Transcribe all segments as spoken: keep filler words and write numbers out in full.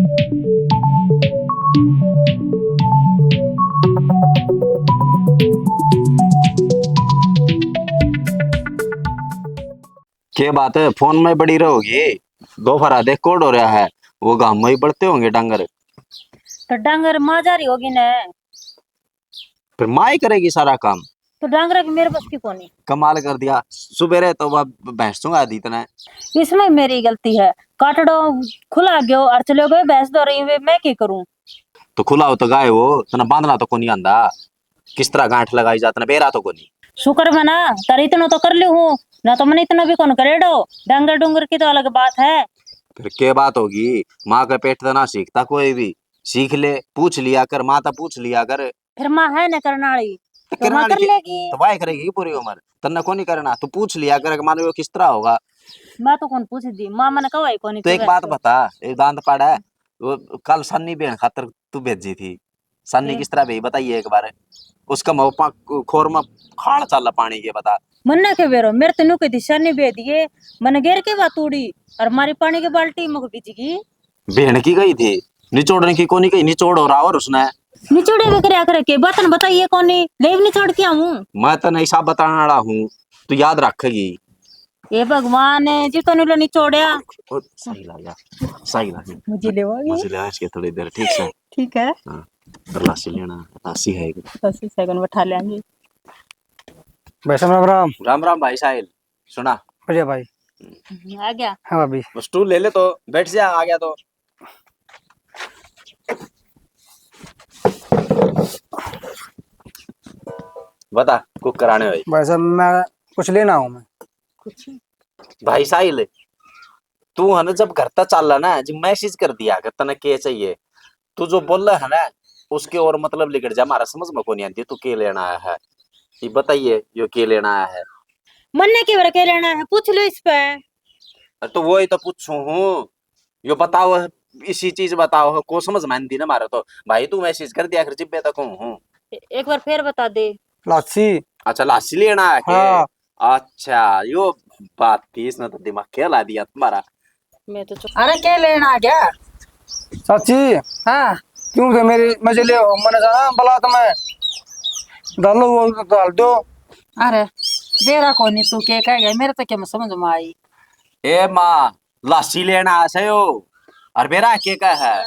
के बात है, फोन में बड़ी रहोगी? दोपहरा देख कोड हो रहा है, वो गाम में ही पड़ते होंगे डांगर। तो डांगर माँ जा रही होगी ना। फिर माँ ही करेगी सारा काम। तो डांगरा की मेरे बस की कोनी। कमाल कर दिया, सुबेरे तो वह भैंस चुंगा दी तने। इसमें मेरी गलती है, काटड़ो खुला गयो और चले गए भैंस दो रही वे, मैं के करूं? तो खुला हो तो गाय हो, तने बांधना तो कोनी आंदा, किस तरह गांठ लगाई जा तने बेरा तो कोनी। शुक्र मैं ना तारे इतना तो कर ली हूँ, ना तो मैंने इतना भी कौन करेडो। डांगर डूंगर की तो अलग बात है। फिर के बात होगी, माँ के पेट से ना सीखता कोई भी, सीख ले, पूछ लिया कर, माँ तो पूछ लिया कर। फिर माँ है ना करने वाली, तो तो करने माँ वाली कर के-, लेगी। तो वाई करेगी पूरी उम्र, तन्ने को नहीं करना। तू पूछ लिया कर, मानो वो किस तरह होगा। मैं तो कौन पूछ दी, माँ मैंने कहा ही कोनी तो एक तेरे बात से। बता, एक दांत पाड़ा है, वो कल सन्नी बहन खातर तू भेजी थी, सन्नी के? किस तरह भेजी बताइए एक बार। उसका मुंह पा-, खोर में खाल चाल पानी के बता। मन्ने के बेरो, मेरे तो न्यू कही थी सन्नी भेज दिए, मैंने गेर के बात उड़ी और मारी पानी के बाल्टी मुख बिजगी। बहन की गई थी, निचोड़ने की कोनी कही, निचोड़ हो रहा और उसने। निचोड़े भी करया करे के, बतन बताइए कोनी, ले भी निचोड़ के आऊं। मैं तो नहीं साहब बताने वाला हूँ, तू याद रखेगी। हे भगवान, जी तो नुलो निचोड़या। ओ, सही लग गया, सही लग गया। मुझे लेवागे? मुझे लेवा इसके थोड़ी देर, ठीक से? ठीक है। हाँ, और लासी लेना, लासी है एक। लासी सेकंड बैठा लेंगे। भाई साहब, राम राम। राम राम भाई साहिल। सुना। बढ़िया भाई। हम्म, आ गया। हाँ भाभी। वो स्टूल ले ले तो, बैठ जा, आ गया तो। बता, कुक कराने भाई। भाई साहब, मैं कुछ लेना हूँ मैं। कुछ? भाई साहिल, तू है ना, जब घर तक चाला ना जी, मैसेज कर दिया कर तने के चाहिए। तू जो बोल है ना, उसके और मतलब लिकड़ जा, हमारा समझ में को नहीं आती तू के लेना आया है। ये बताइए, यो के लेना आया है? मन्ने के बारे के लेना है, पूछ लो इस पे। अरे तो वो ही तो पूछू हूँ, यो बताओ है, इसी चीज बताओ है, को समझ में आती ना हमारा तो। भाई तू मैसेज कर दिया कर, जिब्बे तक हूँ। ए-, एक बार फिर बता दे। लासी। अच्छा, लासी लेना है के? हाँ। अच्छा, यो बात थी, इसने तो दिमाग खेला दिया तुम्हारा। मैं तो चुप। अरे, के लेना आ गया? चाची। हाँ। क्यों थे मेरी मजे ले हो? मैंने कहा, हाँ, बलात में डालो, वो डाल दो। अरे, बेरा कोनी तू के कह गया, मेरे तो क्या समझ में आई। ए माँ, लासी लेना आ सयो। और बेरा के कह है?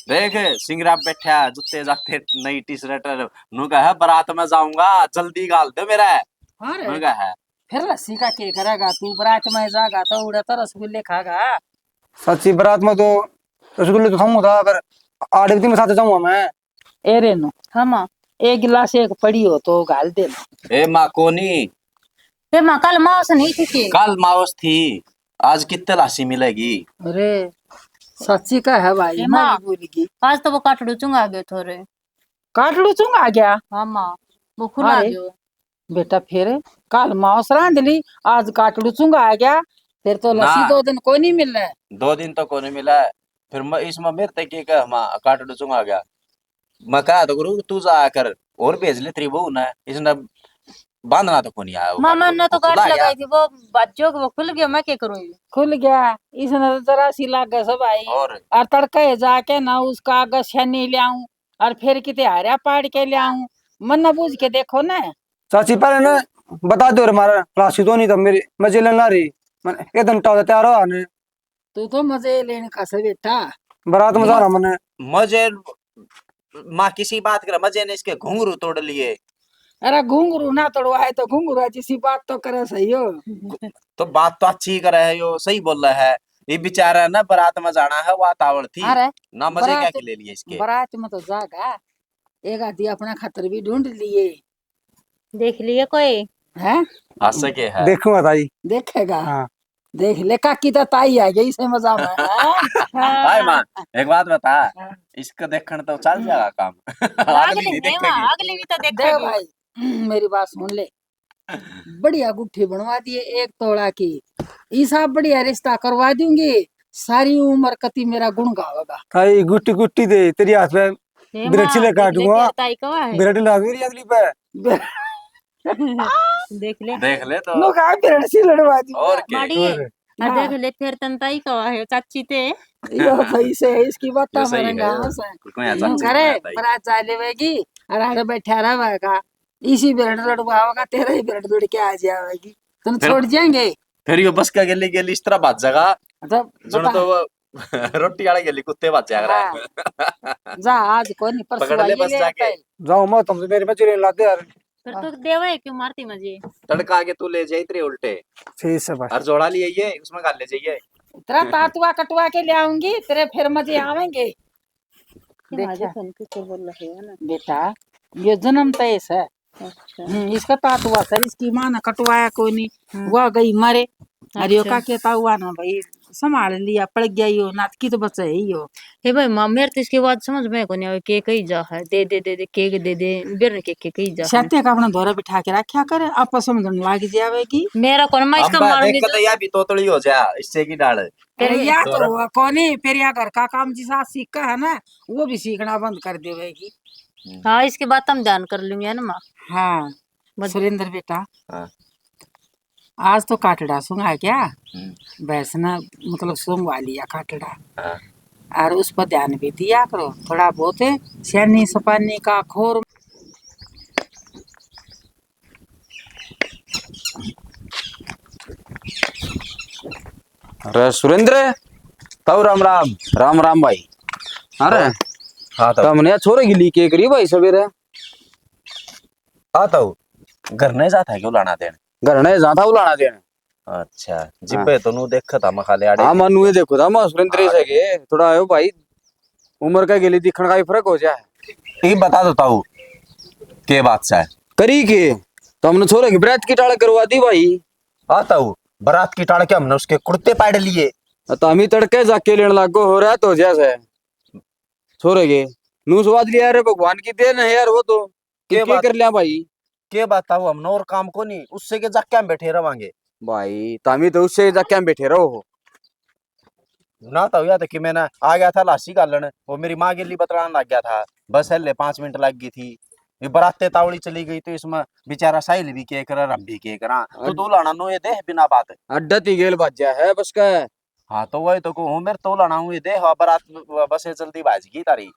देख, सिंगरा बैठा, जूते जाते, नई टी शर्ट, नु कह, बरात में जाऊंगा, जल्दी गाल दे मेरा। हाँ रे। नु कह। फिर लस्सी का के करेगा तू? बरात में जागा तो उड़े तो रसगुल्ले खागा। सच्ची, बरात में तो रसगुल्ले तो खाऊंगा था, पर आड़े भी में साथ जाऊंगा मैं। ए रेनू। हाँ माँ। एक गिलास एक पड़ी हो तो घाल दे। ए माँ कोनी। ए माँ, कल मावस नहीं थी के? कल मावस थी, आज कितने लासी मिलेगी? अरे, सच्ची का है भाई, ए मैं माँ, भी भूल गई। आज तो वो काटड़ू चुंगा आ गए थोरे। काटड़ू चुंगा आ गया? हाँ माँ, वो खुला अरे। गयो। बेटा, फिर काल मांस रांध ली, आज काटड़ू चुंगा आ गया, फिर तो लस्सी ना। दो दिन कोनी मिले। दो दिन तो कोनी मिला। फिर मैं, इसमें मेरे तक के कह, माँ, काटड़ू चुंगा आ गया। मैं कहा तो करूँ, तू जा कर और भेज ले तेरी बहू ने, इसने बांधना तो कोनी आया, वो मामा काटड़ू ने तो खुला गांठ गया। लगाई थी, वो बाजो के वो खुल गया, मैं क्या करूँ? खुल गया, इसने तो जरा सी लागे सब आई। और? और तड़के जाके ना उसका आगे छेनी ले आऊं, और फिर किते हारा पाड़ के ले आऊं, मन ना बूझ के देखो ना। चाची, पहले ना बता दो रे, मारा राशि तो नहीं था मेरी, मजे लेना रही। मन एक घंटा होता तैयार हो आने। तू तो मजे लेने का से बेटा। बारात में जाना मने। मजे, माँ किसी बात करे, मजे ने इसके घुंघरू तोड़ लिए। अरे घुंघरू ना तोड़वाए तो घुंघरू जिसी बात तो करे सही हो। तो बात तो अच्छी करे है, यो सही बोल रहा है। ये बेचारा ना बारात में जाना है, वो तावड़ थी। अरे, ना मजे क्या बारात, के ले लिए इसके। बारात में तो जागा, एक आधी अपना खातर भी ढूंढ लिए। देख लिए कोई? हैं? हंस के है। देखूंगा ताई। देखेगा? हाँ। देख ले, काकी तो ताई आ गई इसे मजा में। हाँ। हाय माँ, एक बात बता, हाँ। इसका देखण तो चल जाएगा काम। अगली अगली नहीं नहीं देखेगी। माँ, अगली भी तो देख देखेगी। भाई, मेरी बात सुन ले। बढ़िया गुट्ठी बनवा दिए एक तोला की, इसा बढ़िया रिश्ता करवा दूंगी, सारी उम्र कती मेरा गुण गावेगा। ताई गुट्ठी गुट्ठी दे तेरी हाथ में हे बिरठी माँ, ले देख ले काटूंगा। तेरी ताई कवा है? बिरठी ला मेरी अगली पे। देख ले। देख ले तो। नो कहा बिरठी लड़वा दी। और के? माड़ी है। और? और हाँ। देख ले फिर तन ताई कवा है, चाची ते। यो भाई से है, इसकी बात ये सही है। गाँव से। कोई यहाँ यूं चाची करे, बनाता है। बरात जा लेवेगी, और आड़े बैठा रहेगा। इसी बेरड लड़वाओगा, तेरा ही बेरड लड़ के आ जावेगी। तुम फिर, छोड़ जाएंगे। फिर यो बस का गेली गेली इस तरह भाज जाएगा। मतलब, जण बता। तो वो रोटी वाले गेली कुत्ते भाज जाएगा। हाँ। जा, आज कोई नहीं, परसों पकड़ ले आइए बस ले जाके। आते हैं। जाओ, मैं तुमसे मेरी मजूरी ला दे यार। फिर तो देवे क्यों मारती मजे? तड़का आके तू ले जाए तेरे उल्टे। ठीक है भाई। और झोला लिए ये, उसमें घाल ले जाइए। तेरा तातुआ कटवा के ले आऊंगी, तेरे फिर मजे आवेंगे। ये देखा। मारे फोन पे तो बोल रहे हो ना। बेटा, ये जन्म तो ऐसा है। अच्छा। हम्म, इसका तातुआ सर, इसकी माँ ने कटवाया कोनी। हम्म। वह गई मरे। अरे यो अच्छा। का कहता हुआ ना भाई, संभाल लिया, पड़ गया यो, नाटकी तो बचा है यो। हे भाई माँ, मेरे तो इसकी बात समझ में कोनी आवे, के कही जा है, दे दे दे दे, के के दे दे, बेर के के कही जा है। साथे का अपना धोरा बिठा के रखा कर, आपस समझन लाग जावेगी। मेरा कौन मैं इसका हम मार देख ली के तो। या भी तोतली हो जा, इससे की डाल। अरे, या तो कोनी, फिर या घर का काम जिसा सीखा है ना, वो भी सीखना बंद कर देवेगी। हम्म। हाँ, इसकी बात हम ध्यान कर लूंगी, है ना माँ? हाँ, बस। सुरेंद्र बेटा, हाँ। आज तो काटड़ा सूंघा क्या? हम्म। भैंस ना, मतलब, सूंघवा लिया काटड़ा। हाँ। और उस पर ध्यान भी दिया करो, थोड़ा बहुत सियानी सपानी का खोर। अरे सुरेंद्र, ताऊ राम राम। राम राम भाई। अरे हाँ ताऊ। तमने छोरे की ली के करी भाई सवेरे? हाँ ताऊ, घर नहीं जाता क्यों लाना देने? घर नहीं जाता वो लाना देने। अच्छा, जिब्बे हाँ। तो नु देख था मैं खाली आड़े। हाँ, मैं नु ये देखो था, मैं सुरेंद्र हाँ। से के थोड़ा आयो भाई, उम्र का गेली दिखण का ही फर्क हो जाए। ये बता दो ताऊ, के बात सा है? करी के? तो हमने छोरे की बरात की टाल करवा दी भाई। हाँ ताऊ, बरात की टाल के हमने उसके कुर्ते पाड़ लिए। तो हम ही तड़के जाके लेने लागो, हो रहा तो जैसे छोरे के। नु स्वाद लिया रे, भगवान की देन है यार वो तो। के के बात कर लिया भाई? के बात ताऊ, हमने और काम को नहीं, उससे के जाके हम बैठे रवांगे। भाई, तामी तो उससे जाके हम बैठे रहो हो। ना ताऊ, या तो कि मैंने आ गया था लासी घालन, वो मेरी माँ गेली बतलान लग गया था, बस हल्ले पाँच मिनट लग गई थी। ये बराते तावली चली गई, तो इसमें बेचारा साहिल भी के करा, हम भी के करा। तो अड- दो लाना नो ये देह बिना बात। अड्डा ती गेल बाजा है बस का। हाँ, तो वही तो कहूँ, मेरे तो लाना हूँ ये देह, बरात बसे जल्दी भाज गई तारी।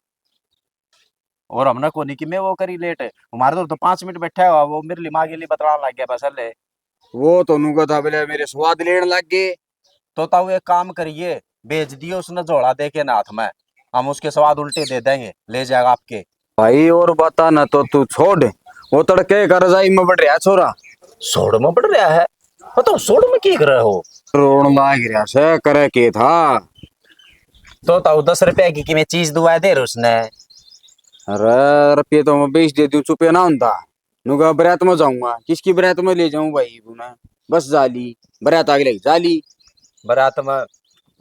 और हमने कोनी कि मैं वो करी लेट, हमारे तो, तो पाँच मिनट बैठा हुआ, वो मेरे लिए माँ गेली बतलान लग गया बस हल्ले। वो तो नुका था बोले मेरे स्वाद लेने लग गए। तो ताऊ एक काम करिए, भेज दियो उसने झोला दे के ना हाथ में, हम उसके स्वाद उल्टे दे देंगे, ले जाएगा आपके। भाई और बता ना तो तू छोड़, वो तड़के का रजाई में बढ़ रहा छोरा। सोड़ में बढ़ रहा है? वो तो सोड़ में की कर रहे हो? रोण लाग रहा से, करे के था? तो ताऊ दस रुपया की किमें चीज दुआ दे रहे उसने। अरे रुपये तो मैं बीस दे दूं, चुपे ना होता। नुका बरात में जाऊंगा, किसकी बरात में ले जाऊं भाई इबू ने? बस जा ली, बरात आगे लगी जा ली। बरात में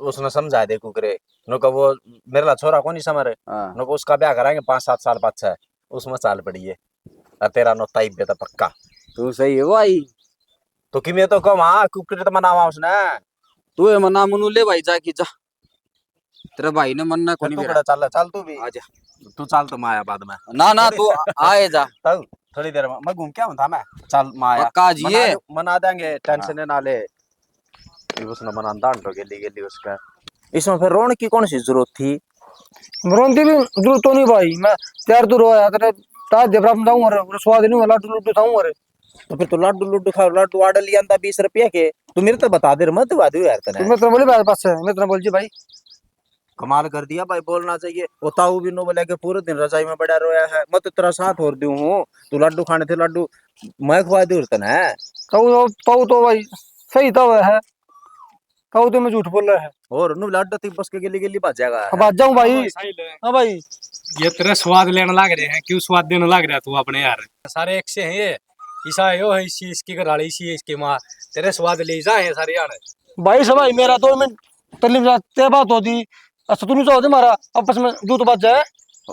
उसने समझा दे कुकरे, नुका वो मेरे ला छोरा कोनी समर, हाँ। नुका उसका ब्याह कराएंगे पाँच सात साल पाछे, उसमें चाल पड़ी है। और तेरा नोता इब्बे तो पक्का। तू सही है भाई। तो कि मैं तो कहूँ, हाँ, कुकरे तो मनावा उसने। तू है मना मनु ले भाई, जा की जा। तेरे भाई ने मन्ना कोनी तू मेरा। बड़ा चल, चल तू भी। आजा। तू चल तो मैं आया बाद में। ना, ना, थोड़ी तू आए जा। ताऊ, थोड़ी देर में मैं घूम के आऊँ था मैं। चल मैं आया। पक्का जी मना ये। दे-, मना देंगे, हाँ। टेंशन ना ले। ये उसने मना दान तो गेली, गेली उसका। इसमें फिर रोन की कौन सी जरूरत थी? रोन की भी जरूरत तो नहीं भाई, मैं तैयार तो रोया, तेरे ताज देवरा में जाऊँ और, और स्वाद नहीं हुआ, लाडू लुड्डू खाऊँ और। तो फिर तो लाडू लुड्डू खा, लाडू आडे ले आंदा बीस रुपया के। तू मेरे तो बता दे, मैं तो वादू यार तने। मैं तो बोली बात, बस मैं तो बोल जी भाई। कमाल कर दिया भाई, बोलना चाहिए। वो ताऊ भी नो बोला के पूरे दिन रजाई में बड़ा रोया है। मैं तो तेरा साथ और दूं हूँ, तू लाडू खाने थे, लाडू मैं खवा दूं तने। ताऊ, ताऊ तो भाई सही तो है, ताऊ तो मैं झूठ बोल रहा है। और नु लाडू ती बस के गेली गेली भाज जाएगा। अब भाज जाऊं भाई। हाँ भाई, साहिल। हाँ भाई। ये तेरे स्वाद लेने लाग रहे हैं, क्यों स्वाद देने लाग रहा है तू अपने यार? सारे एक से हैं ये, ईसा यो है, इसी इसकी घराली, इसी इसकी माँ, तेरे स्वाद ले जा है सारे यार। भाई सब भाई मेरा दो मिनट तल्ली में ते बात होती, अच्छा तू नहीं चाहते मारा आपस में जूत बाज जाए।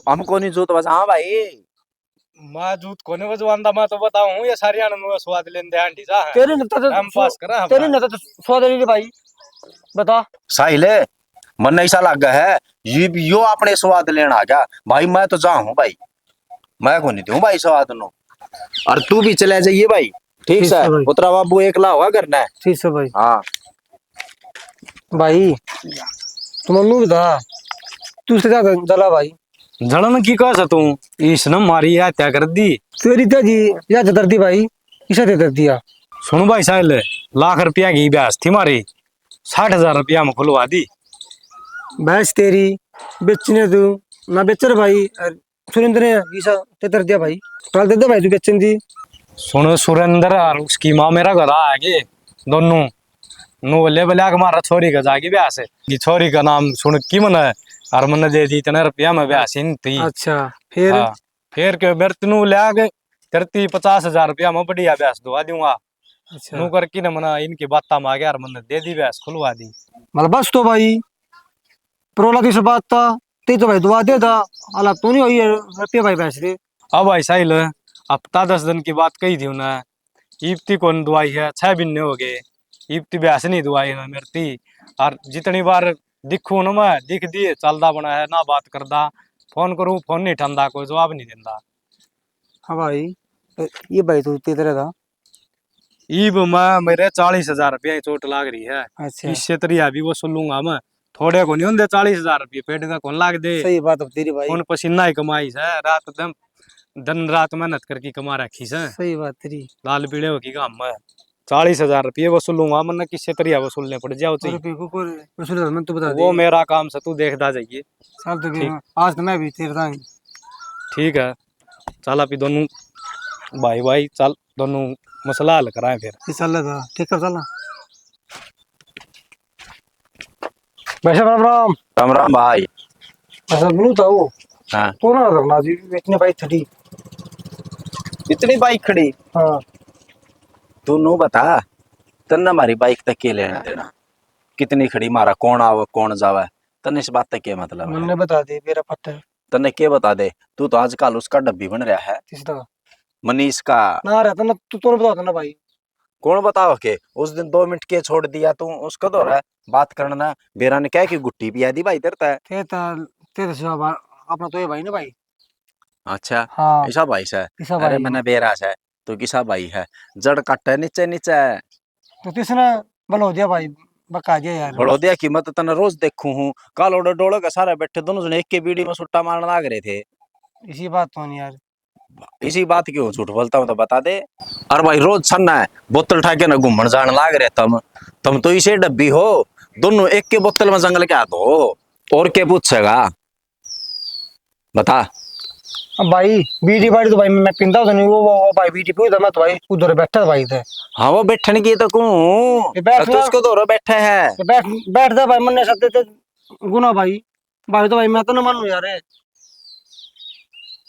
हम कोनी जूत बाज, हाँ भाई। मैं जूत कोने बजवांदा, मैं तो बताऊं हूँ, ये सारी आने में स्वाद लेंदे आंटी जा है। तेरी नजर टाइम पास करा हम तेरी ना। नजर स्वाद ले भाई, बता। साहिल, मन ऐसा लगा है, ये भी यो अपने स्वाद लेना आ गया भाई। मैं तो जा हूँ भाई, मैं को नहीं दूं भाई स्वाद नो। और तू भी चला जाइए भाई, ठीक ठीक से है भाई। उतरा बाबू एकला होगा घर में। ठीक है भाई। हाँ भाई, तो मन्नू भी था, तू उससे ज्यादा जला भाई। जलन की कह से तू? इसने मारी या हत्या कर दी। तेरी तेजी या जदर दी भाई, इसे दे दर दिया। सुन भाई साहिल, लाख रुपया की भैंस थी मारी, साठ हजार रुपया में खुलवा दी। भैंस तेरी बेचने तू ना बेच रे भाई, और सुरेंद्र ने इसा ते दर दिया भाई, कल दे दे भाई तू बेचन दी। सुन सुरेंद्र और उसकी माँ मेरा घर आगे दोनों नो ले बल्या के मारा छोरी का जागी भैंस, ये छोरी का नाम सुन की मन और मन्ने दे दी इतने रुपया में भैंस इन थी। अच्छा, फिर? हाँ, फिर के मेरे तनु ल्या के तेरे ती पचास हजार रुपया में बढ़िया भैंस दुआ दूंगा। अच्छा। नू करके ना मना इनकी बात में आ गया और मन्ने दे दी भैंस, खुलवा दी। मतलब बस तो भाई, परोला दी से बात था, ते तो भाई दुआ दे दा, अला तो नहीं हुई है, रुपये भाई भैंस दे। अब भाई साहिल, हफ्ता दस दिन की बात कही थी उन्हें, इब ती कौन दुआई है, छह महीने हो गए, इब ती भैंस नहीं दुआई है मेरे ती। और जितनी बार दिखू ना मैं, दिख दिए चलदा बना है, ना बात करदा, फोन करूँ, फोन नहीं उठांदा, कोई जवाब नहीं देंदा। हाँ भाई, तो ये भाई तू तेरे था। ईब मैं, मेरे चालीस हजार रुपया की चोट लाग रही है। अच्छा। किससे तरिया भी वसूलूंगा मैं। थोड़े को नहीं होंदे चालीस हजार रुपये, पेट का कौन लाग दे। सही बात है तेरी भाई। कौन पसीना ही कमाई से, रात दिन, दिन रात मेहनत करके कमा रखी से। सही बात तेरी। लाल पीले होके काम है। चालीस हजार रुपये वसूलूंगा, मन्ने किससे तरिया वसूलने पड़ जाओ और चाहिए। रुपये को कोई वसूल, मैं तो बता वो दे। मेरा काम से तू देखदा जाइए। चल तो ठीक। आज तो मैं भी तेरे साथ। ठीक है, चल आप दोनों भाई भाई, चल दोनों मसला हल कराएं फिर। ये चल रहा था, ठीक कर चलना। भाई साहब, राम राम। राम राम भाई। भाई साहब, बोलूं था वो। हाँ। तो ना रखना जी, इतने बाइक खड़ी। इतनी बाइक खड़ी? हाँ। तू नू बता, तन्ने हमारी बाइक तक के लेना देना? कितनी खड़ी, मारा कौन आवे, कौन जावे, तन्ने इस बात तक के मतलब है? मन्ने बता दे, मेरा पता है। तन्ने के बता दे? तू तो आजकल उसका डब्बी बन रहा है। किसका? मनीष का। ना रहता ना, तू तो बता देना भाई। कौन बताओ के? उस दिन दो मिनट के छोड़ दिया तू, उसको तो रहा बात करना। बेरा ने कह के गुट्टी पिया दी भाई तेरे तै। तेरे तै, तेरे से बाबा, अपना तो ये भाई ना भाई। अच्छा, हाँ। ऐसा भाई से? ऐसा अरे भाई। मैंने बेरा से, तू किसा भाई है? जड़ काटे नीचे नीचे। तो किसने बलोदिया भाई, बका दिया यार। बलोदिया की मैं तो तन्ने रोज देखूं हूँ, काल ओड़े डोले के सारे बैठे दोनों जने एक के बीड़ी में सुट्टा मारने लाग रहे थे। इसी बात तो नहीं यार। इसी बात क्यों झूठ बोलता हूँ तो बता दे। अरे भाई, रोज छन्ना है, बोतल ठा के ना घूमण जान लाग रहे तुम। तुम तो इसे डब्बी हो, दोनों एक के बोतल में जंगल के हाथ हो, और के पूछेगा? बता। अब भाई, बीड़ी बाड़ी तो भाई मैं पींदा तो नहीं, वो, वो, वो भाई बीड़ी पीता, मैं तो भाई उधर बैठा था भाई थे। हाँ, वो बैठन की तो कहूँ, ये बैठ तो ना। उसको तो बैठा है। ये बैठ, बैठ जा भाई, मन्ने साथ ते गुना भाई। भाई तो भाई मैं तो ना मानू यार।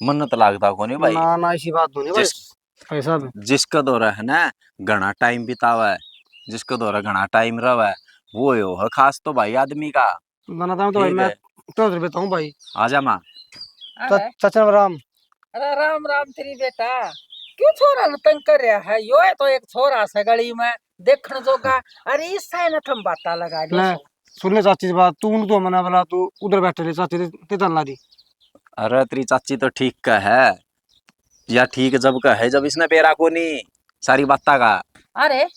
मन्ने तो लागता कोनी भाई। ना, ना, ऐसी बात तो नहीं भाई। जिस भाई साहब। जिसका दौरा है ना, घना टाइम बितावा है, जिसका दौरा घना टाइम रहा है, वो यो है खास तो भाई आदमी का। ना, ना, तो भाई ठीक मैं है। तो उधर बताऊं भाई। आ जा माँ। चा-, अरे। चाचा राम राम। अरे राम राम तेरी बेटा, क्यों छोरा ने तंग कर रहा है? यो है तो एक छोरा से गली में देखण जोगा। अरे इससे ना थम बाता लगा ले। ले, सुन ले चाची की बात, तू उन तो मना वाला, तू उधर बैठे ले चाची, ते, ते तन ला दी। अरे तेरी चाची तो ठीक का है, या ठीक जब का है जब इसने बेरा कोनी सारी बातां का। अरे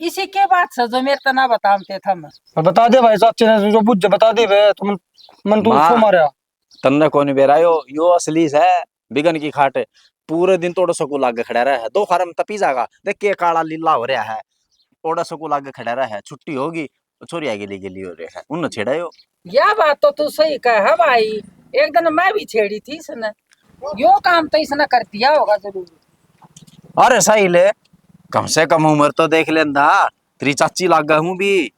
इसी के बात से जो मेरे तना बताते थम? और बता दे भाई, चाचे ने जो बुझ बता दे बे, तुम मन तू माँ, सो मारा। तन्ने कोनी बेरा यो, यो असली से बिगन की खाट। पूरे दिन तोड़ सकू लाग खड़ा रहा है, दो फार्म तपी जागा, देख के काला लीला हो रहा है। ओड़ा सकू लाग खड़ा रहा है, छुट्टी होगी, छोरी आगे ले गेली हो रहा है, उन छेड़ा यो। या बात तो तू सही कह है भाई, एक दिन मैं भी छेड़ी थी इसने, यो काम तो इसने कर दिया होगा जरूर। अरे सही ले, कम से कम उम्र तो देख लेंदा, तेरी चाची लागा हूँ भी।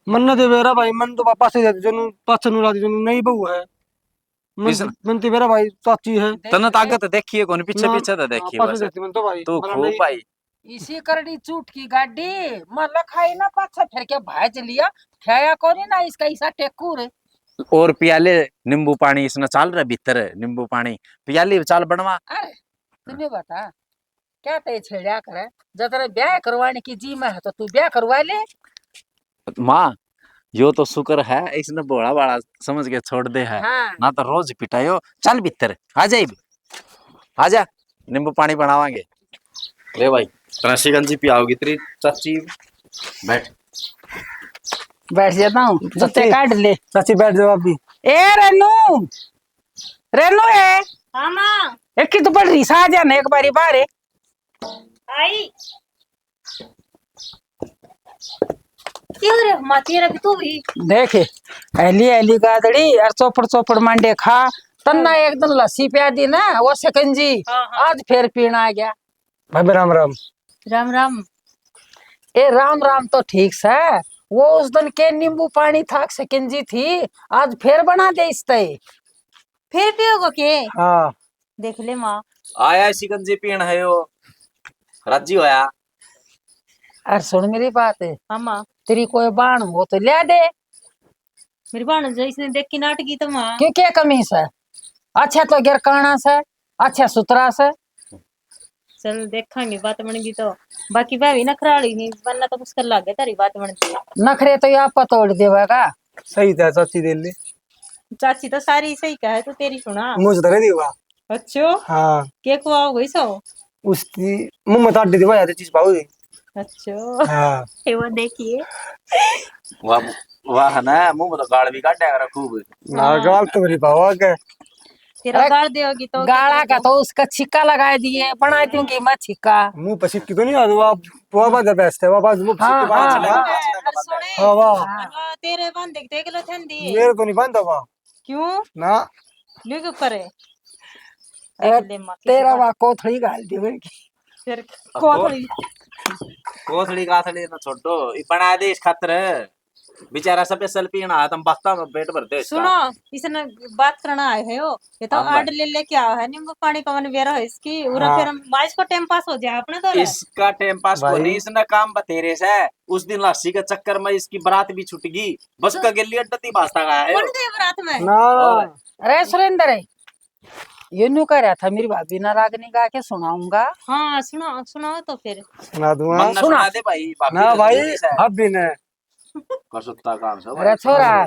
मन ने दे बेरा भाई, मन तो पापा से जनु पाछे नु लादी जनु नहीं बहू है। मन, इस- मन ते बेरा भाई चाची है। तन्ने ताकत देखी है कोनी, पीछे ना, पीछे तो देखी पाछे बस। देखती मन तो भाई, तू मतलब खूब नहीं। भाई। इसी करड़ी चूट की गाड़ी, मैं लखाई ना पाछे फिर के भाज लिया, खाया कोनी ना इसका इसा टेकू रे। और पियाले नींबू पानी इसने चाल रहा भीतर, नींबू पानी पियाले चाल बनवा। अरे, तू न्यू बता, क्या ते छेड़ा करे? जब तेरे ब्याह करवाने की जी में है तो तू ब्याह करवा ले। माँ, यो तो शुक्र है, इसने भोला भाला समझ के छोड़ दे है, हाँ। ना तो रोज पिटायो। चल भीतर, आ जा इब, आ जा, नींबू पानी बनावांगे। ले भाई, तेरा शिकंजी पियाओगी तेरी चाची। बैठ। बैठ जाता हूँ, जूते चाची, काट ले। चाची बैठ जाओ आप भी। ए रेनू, रेनू ए। हाँ माँ। एक की तो पड़ रही सा, जा ना एक बारी बाहर है। आई। क्यों रे माँ, तेरा भी तू भी। देख, एली एली गादड़ी और चौपड़ चौपड़ मांडे खा, तन्ना एक दिन लस्सी प्या दी ना, वो शिकंजी, हाँ, हाँ। आज फिर पीना आ गया। भाभी राम राम। राम राम। ए राम राम तो ठीक से, वो उस दिन के नींबू पानी था, शिकंजी थी, आज फिर बना दे इस तय। फिर पियोगो के? हाँ। देख ले माँ। आया शिकंजी पीण है यो, राजी होया। अरे सुन मेरी बात। हाँ माँ। तेरी कोई बाण हो तो ल्या दे। मेरी बाण जो इसने देख के नाटकी तो माँ। क्यों, क्या कमी से? अच्छा तो गिरकाना से, अच्छा सुथरा से। चल देखांगे, बात बन गई तो। बाकी भाभी नखराली नहीं बनना तो मुश्किल लागे, तेरी बात बनती है। नखरे तो ये आपा तोड़ देवेगा। सही था चाची, दे ले। चाची तो सारी सही कहे, तू तेरी सुना। मुझे धरे दी हुआ। अच्छो? हाँ। के को आओ गई सो? उसकी मुंह में ताड़ दी भाई, आधी चीज पाओ दी। अच्छो। हाँ। ये वो देखिए। वाह, वाह ना, मुंह में तो गाल भी काटा है खूब। ना, हाँ। गाल तो मेरी पावा के। तेरा अरे, गाल देगी तो गाला का तो उसका छिक्का लगा दिए, बना दूंगी मैं छिक्का। मुंह पे छिक्की तो नहीं आ, वो, वो बात है best है, वो बात मुंह पे हाँ, छिक्की बात हाँ। है। अरे सुने, हाँ, वाह। हाँ, तेरे बांधे देख लो ठंडी। मेरे तो नहीं बांधा हुआ। क्यों? ना। न्यू क्यों करे? अरे, देख ले माँ, किसी तेरा बात। वाह कोथड़ी गाल दी मेरी। फिर अब कोथड़ी। कोथड़ी काथड़ी ना छोड़ो, ये बना दे इस खातर। बेचारा special पीना आया, तुम बस्ता में पेट भरते हो इसका। सुनो, इसने बात करना आए है हो, ये तो हाँ, आड ले लेके आया है, नींबू पानी का मन बेरा है इसकी, उरा हाँ। फिर हम, इसको time pass हो जाए अपना तो रे। इसका time pass भाई। कोनी, इसने काम बतेरे से। उस दिन लस्सी के चक्कर में इसकी बारात भी छूट गई। बस तो का गेली अड्डा ती भाजता गया है। कौन गए बारात में? ना। और? अरे सुरेंद्र है, ये न्यू कह रहा था मेरी भाभी ना रागनी गा के सुनाऊंगा। हाँ, सुना, सुनाओ तो फिर। सुना दूंगा। मन ना सुना। सुना दे भाई, भाभी ना तो भाई, जरूरी से। भाभी ने। कर सकता काम सब अरे भाई। छोरा,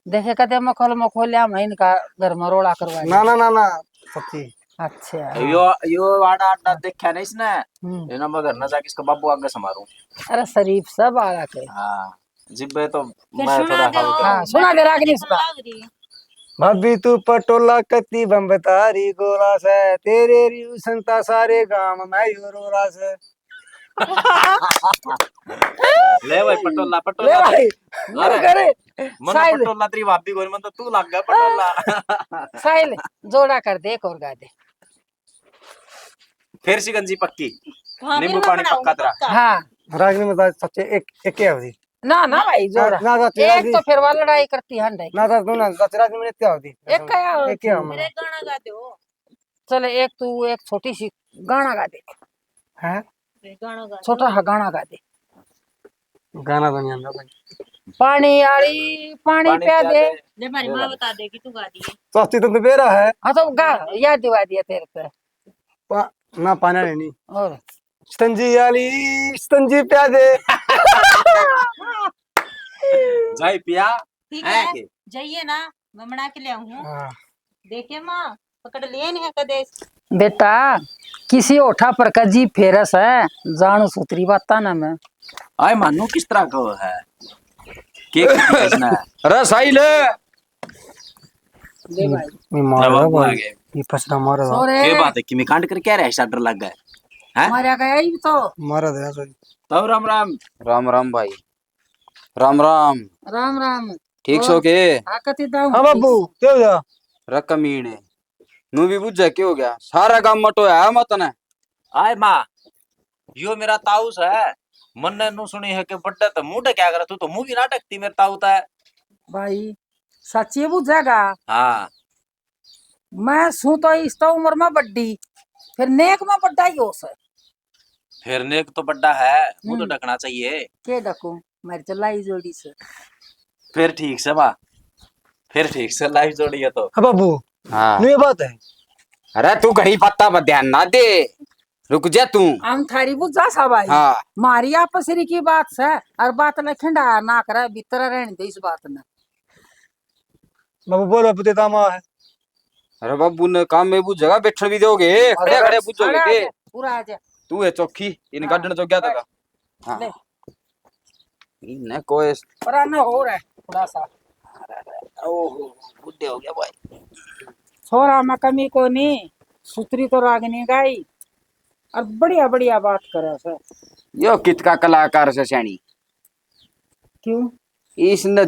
देखे कदे मखौल मखौलिया में इनका घर में रोला करवा ना, दिया। ना, ना, ना, सच्ची। अच्छा। यो, यो आड़ा अड्डा देखा ना इसने, हम्म। इन्हें मैं घर ना जाके इसका बाबू आगे समारूं। अरे शरीफ सा बालक है। हाँ, जिब्बे तो फिर मैं सुना थोड़ा दे, हल्का हाँ, हूँ। सुना दे, रागनी सुना। लाग रही। भाभी तू पटोला कत्ती बम्बतारी गोला से, तेरे रियू संता सारे गांव में यो रोला से। ले भाई पटोला, ले पटोला। भाई, अरे, करे। मन साहिल। पटोला तेरी भाभी को, मन तो तू लग गया पटोला। साहिल, जोड़ा कर दे, एक और गा दे। फिर शिकंजी पक्की। हाँ, नींबू फिर मैं पानी बनाऊंगी पक्का तेरा। पक्का। हाँ। रागनी में तो सच्चे एक, एक ही आवती। ना, ना भाई, जोड़ा। ना, ना, ना, एक रागनी। तो फिर वह लड़ाई करती है, नहीं। ना, ना, ना, ना, रागनी में एक ही आवती। एक क्या आवती? एक ही आवती। मेरे गाना गा दो। चले, एक तू एक छोटी सी गाना गा दे। हैं? गाना गा दे। छोटा सा गाना गा दे। गाना तो नहीं आता भाई। पानी आली, पानी पानी प्या प्या दे। दे। ले, हमारी माँ बता देगी, तू गा दिए। चाची तो बेरा है। हाँ, तो गा, याद दिवा दिया तेरे पे। पा-, ना, पानी आली नहीं। और? शिकंजी आली, शिकंजी प्या दे। जाए पिया। ठीक है, है के? जाइए ना, मैं बना के ले आऊँ हूँ। हाँ। देखे माँ, पकड़ लिए नहीं कदे। बेटा, किसी ओठा पर का जी फेरस है, जान सुतरी बाता ना मैं। आए मानू किस तरह का है? के कितना है? अरे साहिल। ले भाई। ये मार रहा बाबू आ भाई। गए। ये फसरा मार रहा। सोरे। के बात है, किमी कांड कर क्या रहा है, ऐसा डर लग गया है? हैं? मारा गया ही तो। मारा गया सही। तब राम राम। राम राम भाई। राम राम। राम राम। ठीक सो के? हाँ, कति दाऊ। हाँ बाबू, के हो गया? रकमीन। नू भी बुझा के हो गया? सारा गाम मटो है मत ने। आए माँ, यो मेरा ताऊ है। मन्ने नू सुनी है कि बड्डे तो मुंह ढक्या करे, तू तो मुंह भी ना ढकती मेरे ताऊ तै। भाई, सच्ची बुझेगा? हाँ। मैं सूं तो इस तो उम्र में बड्डी, फिर नेक में बड्डा ही हो सै। फिर नेक तो बड्डा है, मुंह तो हम्म। ढकना चाहिए। के ढकूं? मारी तो लाई जोड़ी से। फिर ठीक से बा, फिर ठीक से लाई जोड़ी है तो। हाँ बाबू, हाँ। न्यू ये बात है। अरे तू घड़ी पत्ता पर ध्यान ना दे, रुक जा तू। हम थारी बुझा सा भाई। हाँ। मारी आपसरी की बात से, और बात न खिंडा ना करे, भीतर रहने दे इस बात ने। बाबू बोलो, पुते दामा है। अरे बाबू ने काम में बुझेगा, बैठण भी दोगे, अरे खड़े खड़े बुझोगे अरे के? आजा, पूरा आजा। तू है चौकी, इन हाँ। गाडन जो क्या तक। हाँ। ले। इन्हें कोई पराना हो रहा है थोड़ा सा। ओहो, बुढ़े हो गया भाई। छोरा में कमी को नहीं, सुतरी तो रागनी गाई। और बढ़िया बढ़िया बात करे से। यो कित का कलाकार से स्याणी? क्यों? इसने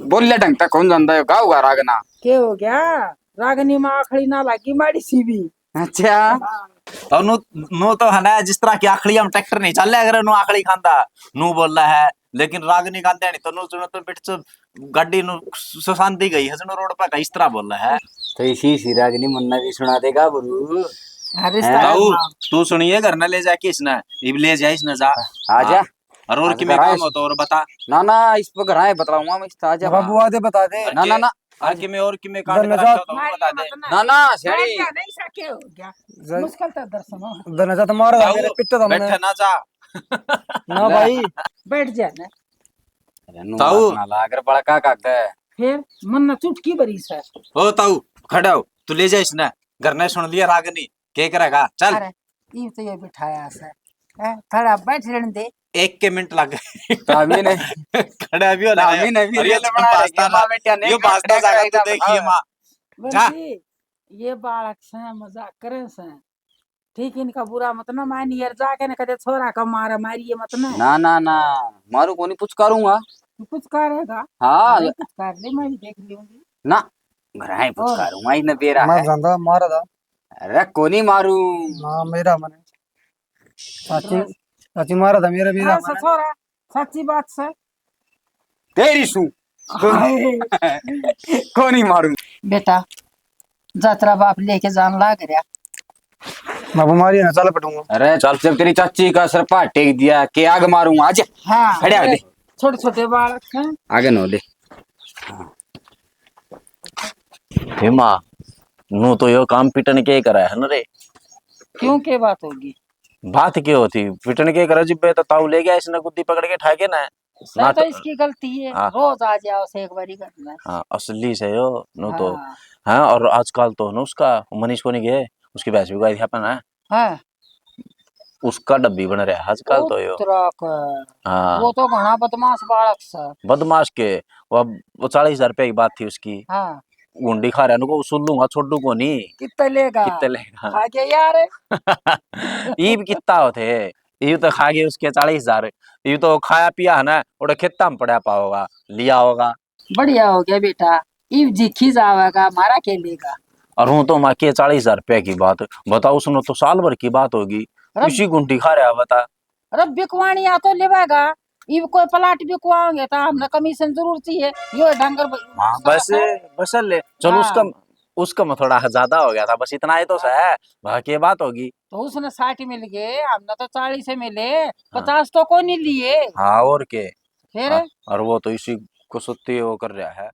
बोले ढंग तक कौन जानता है, गाओगा रागना। के हो गया? रागनी में आखड़ी ना लागी माड़ी सी भी। अच्छा। हाँ। तो नू, नू तो है ना, जिस तरह की आखड़ी हम ट्रैक्टर नहीं चल, अगर नू आखड़ी खांदा, नू बोल रहा है, लेकिन रागनी गांदे नहीं तो नू सुनो तो बिट चो गाड़ी नू सुसांदी गई है, सुनो रोड पे का इस तरह बोल रहा है। तो इसी सी रागनी मन्ना भी सुना देगा गुरु। अरे हैं? ताऊ, तू सुनिए, घर ना ले जाके इसने, इब ले जा इसने जा। आ जा। हाँ। और, और आज किमे घर आए काम हो तो और बता। ना, ना, इस पे घर आए बतलाऊंगा मैं, इसका आज बाबू आदे बता दे। ना, ना, ना। और किमे, और किमे कांड दरवाजा करा तो और बता दे। ना, ना, बैठ स्याणी। जा, नहीं सा के हो गया? जय मुश्किल तो दर्शन हो। दरवाजा तो मारो, ताऊ, मेरे पिट्टे तो हमने। बैठे ना जा। ना भाई। बैठ जा ना। अरे नू ताऊ। हाथ ना ला, अगर बड़का काका है। फिर मन ना चुटकी भरी से। ओ ताऊ, खड़ा हो, तू ले जा इसने। घर ने सुन लिया रागनी, के करेगा? चल। अरे, ये तो ये बिठाया से। हैं? खड़ा बैठ रहने दे। एक के मिनट लग गए। तामी ने। खड़ा भी हो लगा। तामी ने भी अरे, ये रील तो बना रही है, माँ बेटिया ने यो बास्ता खड़ा जाकर तो एकदम। देखिए माँ। जा। बंटी, ये बालक से मजाक करे से। ठीक, इनका बुरा मत ना मान यार, जाके ना कदे छोरा का मारा मारिए मत ना। ना, ना, ना, मारू कोनी, पुचकारूंगा। तू पुचकारेगा? हाँ। अरे, पुचकार ले, मैं भी देख लूंगी। ना, घर आए और? पुचकारूंगा, इन्हें बेरा मैं है। जानता, मारा था। अरे, कोनी मारू। ना, मेरा मन है। चाची, चाची मारा था, मेरा बेरा हाँ, मन है। ससुरा, सच्ची बात से। तेरी सू। हाय। कोनी मारू। बेटा, जा तेरा बाप लेके जान लाग रहा। मैं बीमारी है ना, चल पटूंगा। अरे चल, जब तेरी चाची का सर पर टेक दिया, के आग मारूंगा आज। हाँ, खड़े आ अरे, ले। छोटे छोटे बालक हैं। आगे नो ले। हे माँ, नू तो यो काम पिटन के करा है ना रे। क्यों, के बात होगी? बात के होती? पिटन के करा जिब्बे तो ताऊ ले गया इसने गुद्दी पकड़ के ठाके ना। सर, ना तो तो इसकी गलती है, हाँ। रोज आ जाओ से एक बारी घर में। हाँ, असली से यो, नू तो। हाँ। हाँ, और आजकल तो ना उसका मनीष को नहीं गए, उसकी भैंस भी गाय अपन है। हाँ। उसका डब्बी बन रहा है आजकल तो यो। उतरा कर। हाँ। वो तो घना बदमाश बालक सा। बदमाश के, वो, वो चालीस हजार रुपया की बात थी उसकी। हाँ। गुंडी खा रहा, उनको वसूल लूंगा, छोड़ू को नहीं। कितने लेगा? कितने लेगा? खा गया यार। ईब कितना होते? ईब तो खा गए उसके चालीस हजार। ईब तो खाया पिया है ना, उड़े खेता में पड़ा पाओगा, लिया होगा। बढ़िया हो गया बेटा, ईब जीखी जावेगा, मारा के लेगा। और हूँ तो माँ के चालीस हजार रुपया की बात बताओ, उसने तो साल भर की बात होगी, अरे इसी गुंडी खा रहा बता। अरे बिकवानिया तो लेवेगा, इब कोई प्लाट बिकवाओगे तो हमने कमीशन जरूर चाहिए। यो डंगर ब-, हाँ, बस, बस ले। चलो, हाँ। उसका, उसका में थोड़ा ज्यादा हो गया था, बस इतना ही तो सा है, बाकी बात होगी। तो उसने साठ मिल गए, हमने तो चालीस ही मिले, हाँ। पचास तो कोई नहीं लिए। हाँ, और के? फिर? हाँ, और वो तो इसी को सुत्ती वो कर रहा है।